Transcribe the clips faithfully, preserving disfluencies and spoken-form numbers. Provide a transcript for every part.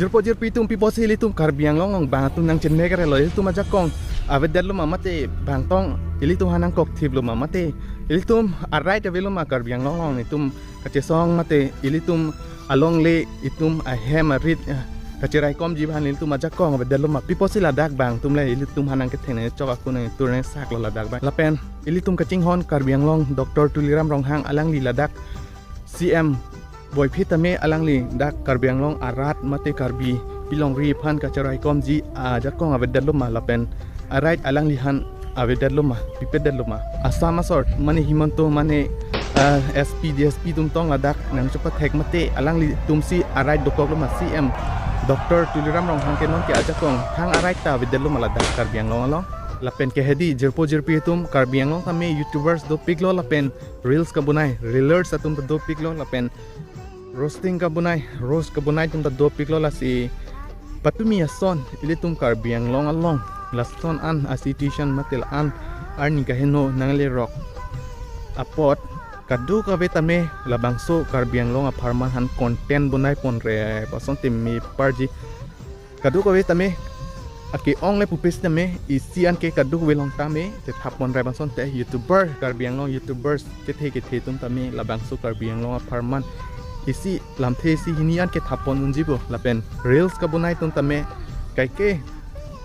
Jirpo jirpi atum, pi apotsi ilitum Karbi Anglong along bang atum nangchenek relo, ilitum ajakong avedetlo ma mate bangtong ilitum aphan nangkokthiplo ma mate ilitum arit avelo ma Karbi Anglong along, itum kachesong mate ilitum alongle, itum ahem arit, eh, kacheraikomji aphan ilitum ajakong avedetlo ma? Pi apotsi ladak bang atum le ilitum aphan nangkethengnang chok akun nangtur nangsaklo ladak bang. Lapen ilitum kachinghon Karbi Anglong Doctor Tuliram Ronghang, alangli ladak C M boiphi tame alangli dak Karbi Anglong arat mate Karbi pilongri aphan kacheraikomji ajakong avedetlo ma lapen arit alangli aphan avedetlo ma, pipedetlo ma? Assam asor mane Himanta mane, ah, S P D S P atum tong ladak nangchepathek mate alanglitum si arit dokoklo ma? C M Doctor Tuliram Ronghang ke nonke ajakong thang arit ta avedetlo ma ladak Karbi Anglong along? Lapen ke hedi jirpo jirpi atum, Karbi Anglong tame YouTubers dopiklo lapen reels kabonai, reelers atum ta dopiklo lapen roasting kabonai, roast kabonai atum ta dopiklo. Lasi patumi ason ilitum Karbi Anglong along lason an a-situation mate la-an arni kaheno nanglerok apot kadokave tame labangso Karbi Anglong apharman aphan content bonai ponre pu asonte meparji. Kadokave tame ake-ong le pupe sitame isi an ke kadokave along tame chethap ponre pu asonte YouTuber, Karbi Anglong YouTubers kethe kethe atum tame labangso Karbi Anglong apharman isi lamthe isi hini an kethap pon unji bo. Lapen reels kabonai atum tame kaike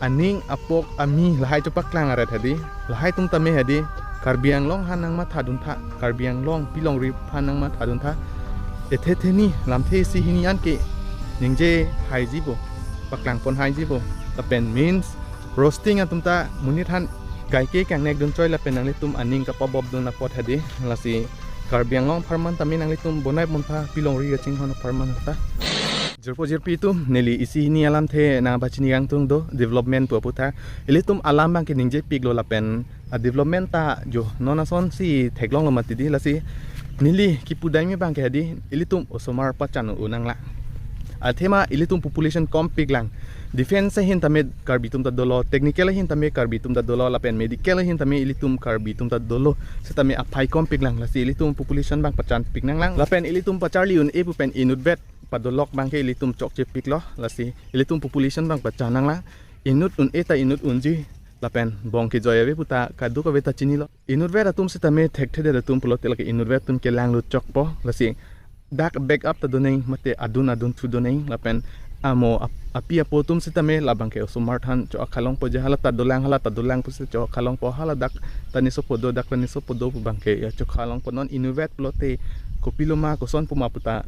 aning apok ami lahai chepaklang aret hedi, lahai atum tame hedi Karbi Anglong aphan nangmathaduntha, Karbi Anglong pilongri aphan nangmathaduntha. Ethe theni lamthe isi hini an ke ningje haiji bo, paklang pon haiji bo. Lapen means roasting atum ta monit aphan kaike kangnek dun choi lapen nanglitum aning kapabop dun apot hedi. Lasi Karbi Anglong apharman tame nanglitum bonai pontha, pilongri kachinghon apharman ta. Jirpo jirpi atum, neli isi hini alamthe nangpachini kangtung do, development pu aphuthak. Ilitum alam abang ke ningjepiklo lapen a-development ta jo non asonsi theklonglo mati di. Lasi neli kipu dai me abang ke hedi, ilitum osomar pachan un nanglang. Athema ilitum population kompiklang. Defense ahin tame Karbi atum ta dolo, technical ahin tame Karbi atum ta dolo, lapen medical ahin tame ilitum Karbi atum ta dolo. Setame aphai kompiklang. Lasi ilitum population abang pachanpik nanglang. Lapen ilitum pacharli un-e pu pen inutvet padolok abang ke ilitum chokchepiklo. Lasi ilitum population abang pachan nanglang. Inut un-e ta inut unji lapen bong kejoi ave pu ta kadokave ta chinilo. Inutvet atum setame thekthedet atum pulote lake inutvet atum kelanglut chokpo. Lasi dak backup ta doneng mate adun adunthu doneng lapen amo ap-, api apo atum setame labang ke osomar than cho-ak longpo je, hala ta dolang, hala ta dolang pusi cho-ak longpo, hala dak ta nesopo do, dak ta nesopo do pu abang ke ya cho-ak longpo. Non inutvet pulote kopilo ma, koson pu ma pu ta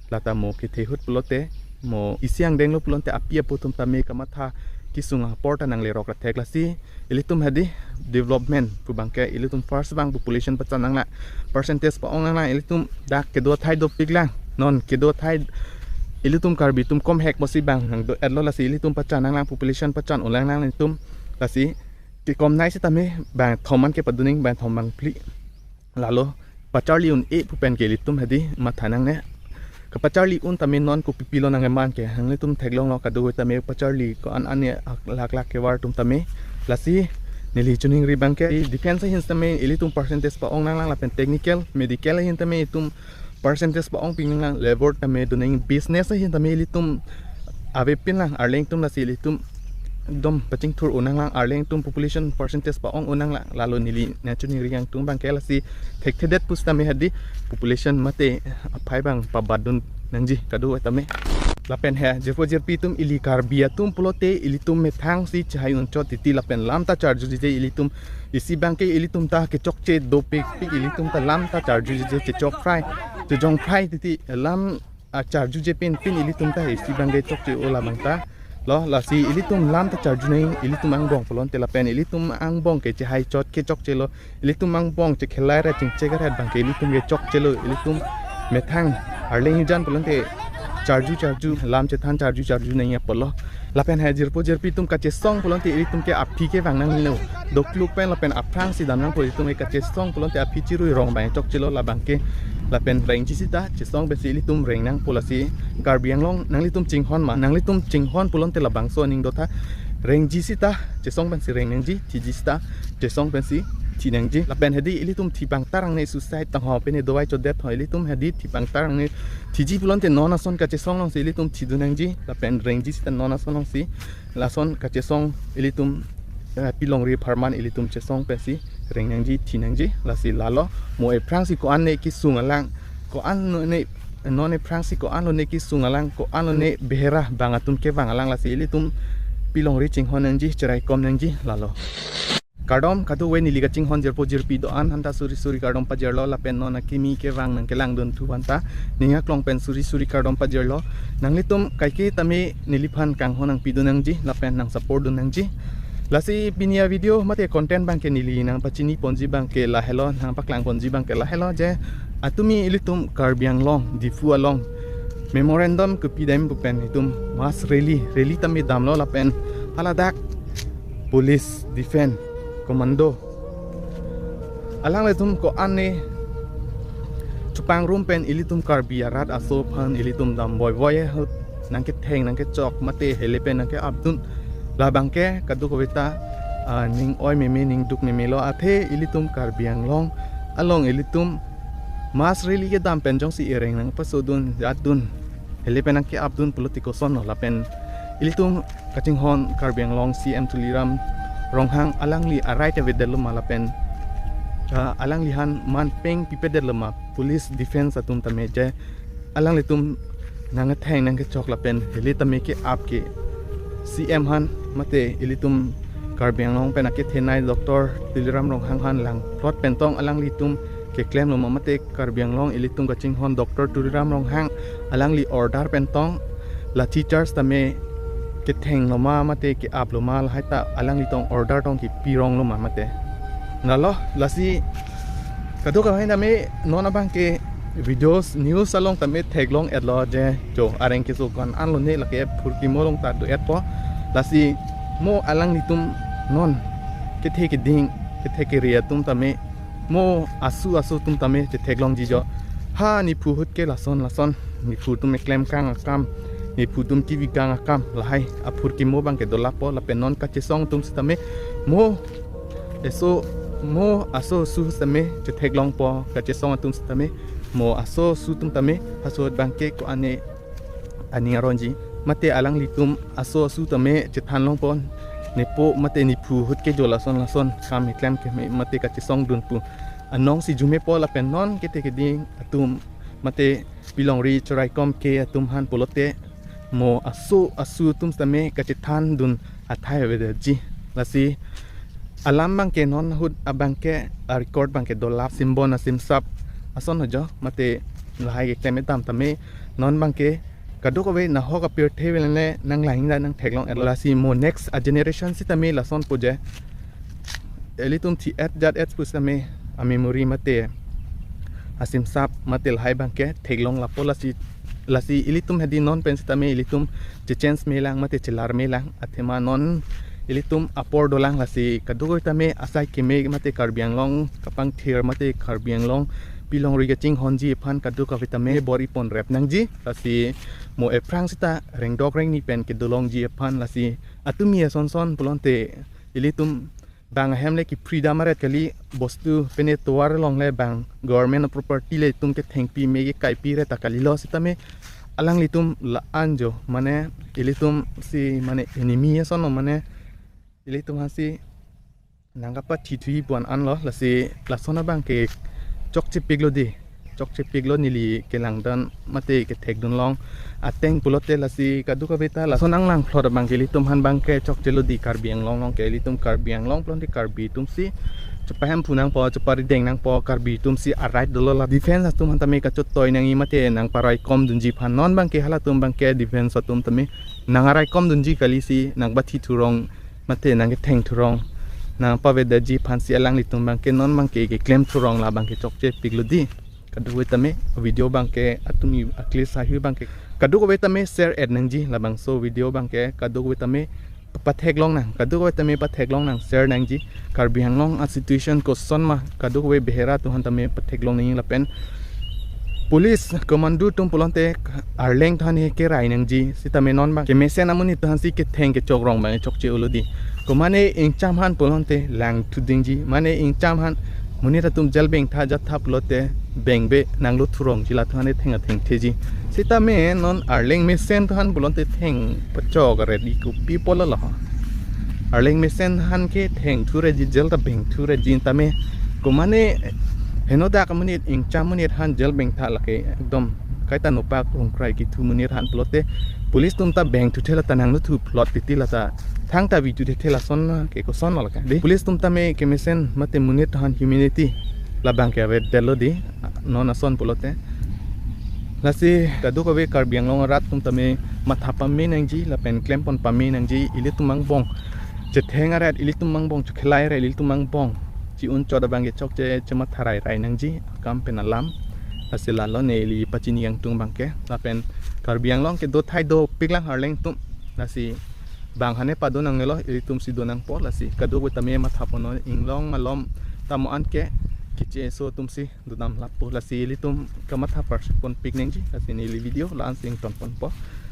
lata mo kethe ahut pulote mo isi angdenglo pulote api apo atum tame kamatha kesung apor ta nanglerok ra thek. Lasi ilitum hedi development pu abang ke ilitum first abang population pachan nanglang, percentage pa-ong nanglang. Ilitum dak kedo athai dopiklang, non kedo athai ilitum Karbi atum komhek pusi abang nangdo-etlo. Lasi ilitum pachan nanglang, population pachan un nanglang ilitum. Lasi kekomnei setame bangthom an ke padoneng, bangthom bangphli. Lalo pacharli un-e pu pen ke ilitum hedi matha nangne. Kapacharli un tame non kopipilo nangkeman ke nanglitum theklonglo, kadokave tame pacharli ko-an an ne lak lak kevar atum tame. Lasi neli choningri abang ke defense ahin tame ilitum percentage pa-ong nanglang lapen technical, medical ahin tame itum percentage pa-ongpik nanglang, labor tame doneng, business ahin tame ilitum avepin lang arleng atum. Lasi ilitum ekdom pachingthur un nanglang, arleng atum population percentage pa-ong un nanglang. Lalo neli nangchoningri kangtung abang ke lasi thekthedet pusitame hedi population mate aphai abang pabadun nangji kadokave tame. Lapen he jirpo jirpi atum, ili Karbi atum pulote ilitum methang si chehai unchot titi lapen lam ta charjuje. Ilitum isi abang ke ilitum ta kechokche dopikpik, ilitum ta lam ta charjuje, chechok phrai, chejong phrai titi lam a charjuje pen pen ilitum ta isi abang ke chokche o labang ta. Lo, lasi ilitum lam ta charju nang, ilitum angbong pulote lapen ilitum angbong ke chehai chot kechokchelo, ilitum angbong chekhelai ra chingchek ra abang ke ilitum ke chokchelo, ilitum methang arleng hijan pulote charju charju, lam chethan charju charju nang apotlo. Lapen he jirpo jirpi atum, kachesong pulote ilitum ke aphi kevang nanglo. Dokluk pen lapen aphrang si dam nangpo, ilitum ke kachesong pulote aphi chirui rong abang chokchelo labang ke. Lapen rengji sita chesong pensi ilitum reng nangpo. Lasi Karbi Anglong nanglitum chinghon ma, nanglitum chinghon pulote labangso aning dotha. Rengji sita chesong pensi reng nangji, thiji sita chesong pensi thi nangji. Lapen hedi ilitum thipang tarang ne suicide tangho pene dovai chodet ho, ilitum hedi thipang tarang ne thiji pulote non ason kachesong alongsi ilitum thidun nangji. Lapen rengji sita non ason alongsi lason kachesong ilitum, eh, pilongri apharman ilitum chesong pensi reng nangji, thi nangji. Lasi lalo, mo aphrangsi ko-an ne kesung alang, ko-an ne, non aphrangsi ko-an lone kesung alang, ko-an lone behera bang atum kevang alang, lasi ilitum pilongri chinghon nangji, cheraikom nangji lalo. Kardom, kadokave neli kachinghon jirpo jirpi do-an aphanta suri suri kardom pajirlo, lapen non akimi kevang nangkelangdunthu aphanta ning aklong pen suri suri kardom pajirlo. Nanglitum kaike tame neliphan kanghon nangpidun nangji lapen nang support dun nangji. Lasi pini avideo mate content abangke neli nangpachini ponji abangke lahelo, nangpaklang ponji abangke lahelo je, atumi ilitum Karbi Anglong, Diphu along memorandum kepidam pu pen itum mass rally, rally tame damlo lapen haladak police, defense, commando, alanglitum ko-an ne chepangrum pen ilitum Karbi arat aso aphan ilitum dam voivoi ahut nangketheng nangkechok mate hele pen nangke-apdun. Labangke kadokaveta, ah, ning oi meme, ning duk memelo, athe ilitum Karbi Anglong along ilitum mass rally kedam pen jongsi ereng nangpasodun, jatdun, hele pen nangke-apdun pulote kosonlo? Lapen ilitum kachinghon Karbi Anglong C M Tuliram Ronghang alangli a-right avedetlo ma lapen, ah, alangliphan man peng pipedetlo ma police, defense atum tame je alanglitum nangketheng nangkechok lapen hele tame ke-ap ke C M aphan mate ilitum Karbi Anglong pen akethenei Doctor Tuliram Ronghang aphan langplot pen tong alanglitum keklemlo ma mate Karbi Anglong ilitum kachinghon Doctor Tuliram Ronghang alangli order pen tong lathi charge tame kethenglo ma mate ke-aplo ma, lahai ta alanglitum order tong kepironglo ma mate. Lalo, lasi kadokave tame non abangke videos, news along tame theklong-etlo je, jo, areng keso ko-an lone lake phurkimo along ta do-etpo. Lasi mo alanglitum non kethe keding, kethe kere atum tame, mo asu aso atum tame chetheklongji jo. Ha, nephu ahut ke lason lason nephu atum keklem kang akam, nephu atum kevi kang akam, lahai aphurkimo abangke dolappo. Lapen non kachesong atum sitame mo eso, mo aso asu sitame chetheklongpo, kachesong atum sitame, mo aso asu atum tame, haso abangke ko-an ne aning aronji mate alanglitum aso asu tame chethanlongpo, nepo mate nephu ahut ke jo lason lason kam keklem keme mate kachesongdun pu anong si arjumepo. Lapen non kethe keding atum mate pilongri cheraikom ke atum aphan pulote mo aso asu atum sitame kachethandun athai avedetji. Lasi alam abangke non ahut abangke a-record abangke dolap, simbon asimsap ason ho jo, mate lahai keklem kedam tame non abangke kadokave nahok apirthe ave lene nang lahai ta nangtheklong-etlo. Lasi mo next a-generation sitame lasonpo je, ilitum thi-et jat-et pu sitame a-memory mate asimsap mate lahai abangke theklong lappo. Lasi, lasi ilitum hedi non pen sitame ilitum chechange melang mate chelar melang, athema non ilitum apor dolang. Lasi kadokave tame asai keme mate Karbi Anglong kapangthir mate Karbi Anglong pilongri kachinghonji aphan kadokave tame bor-iponrep nangji. Lasi mo aphrang sita rengdok rengni pen kedolongji aphan, lasi atumi ason son pulote ilitum bang ahem le ke-free dam aret kali, bostu pene tovar along le bang government property le itum kethengpi me kekaipi aret ta kalilo sitame alanglitum la-an jo, mane ilitum si mane enemy ason lo, mane ilitum aphansi nangkapathithuji pu an-anlo. Lasi lason abangke chokchepiklo dei, chokchepiklo neli kelangdun mate kethekdun long ateng pulote. Lasi kadokave ta lason nanglangplot abangke ilitum aphan abangke chokchelo dei. Karbi Anglong along ke ilitum Karbi Anglong pulote Karbi atumsi chepahemphu nangpo, cheparideng nangpo, Karbi atumsi a-right dolo. La defense atum aphan tame kachotoi nangji mate nangparaikomdunji aphan. Non abangke halatum abangke defense atum tame nangaraikomdunji kalisi nangpathithurong mate nangkethengthurong, nangpavedetji aphansi alanglitum abangke non abangke keklemthurong, labangke chokchepiklo dei. Kadokave tame video abangke atumi a-clip sahir abangke kadokave tame share-et nangji, labangso video abangke kadokave tame patheklong nang, kadokave tame patheklong nang, share nangji. Karbi Anglong a-situation koson ma kadokave behera atum aphan tame patheklong nangji lapen police commando atum pulote arleng atum aphan kerai nangji sitame non abang kemesen amonit atum aphansi ketheng kechok rong abang chokche-olo dei. Komane ingcham han pulote lang thudingji. Mane ingcham han monit atum jail bengtha jat tha pulote bengbe nanglo thurongji, latum han etheng atheng theji. Sitame non arleng mesen than pulote theng pachok ready kopi polo lo. Arleng mesen han ke theng thureji, jail ta beng thureji tame. Komane henodak monit ingcham monit han jail bengtha lake ekdom kaita nopak rungkrai kithu monit han pulote police atum ta beng thuthe lata nanglo thu plot titi lata thangta video thethe lason ke koson lo lake. Dei, police atum tame kemesen mate monit han humanity labang ke avedetlo dei, non ason pulote. Lasi kadokave Karbi Anglong arat atum tame matha pame nangji lapen klempon pame nangji, ilitum angbong chetheng arat, ilitum angbong chekhelai arat, ilitum angbong chi-un chot abang ke chokche chematha rai rai nangji akam pen alam. Lasi lalo ne ili pachini kangtung abang ke. Lapen Karbi Anglong kedo thai dopiklang arleng atum. Lasi bang hane pado nangnelo, ilitum si do nangpo. Lasi kadokave tame matha ponnon, inglong malom tamo an ke keche eso atum si do nam lapu. Lasi ilitum kamatha parsik ponpik nangji. Lasi neli video la-an si ington ponpo.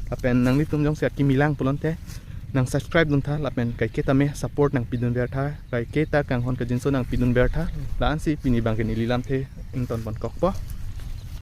Lapen nanglitum jongsi akimi lang pulote nang subscribe duntha lapen kaike tame support nangpidunvertha, kaike ta kanghon kangjinso nangpidunvertha. La-an si pini abang ke neli lamthe ington ponkokpo.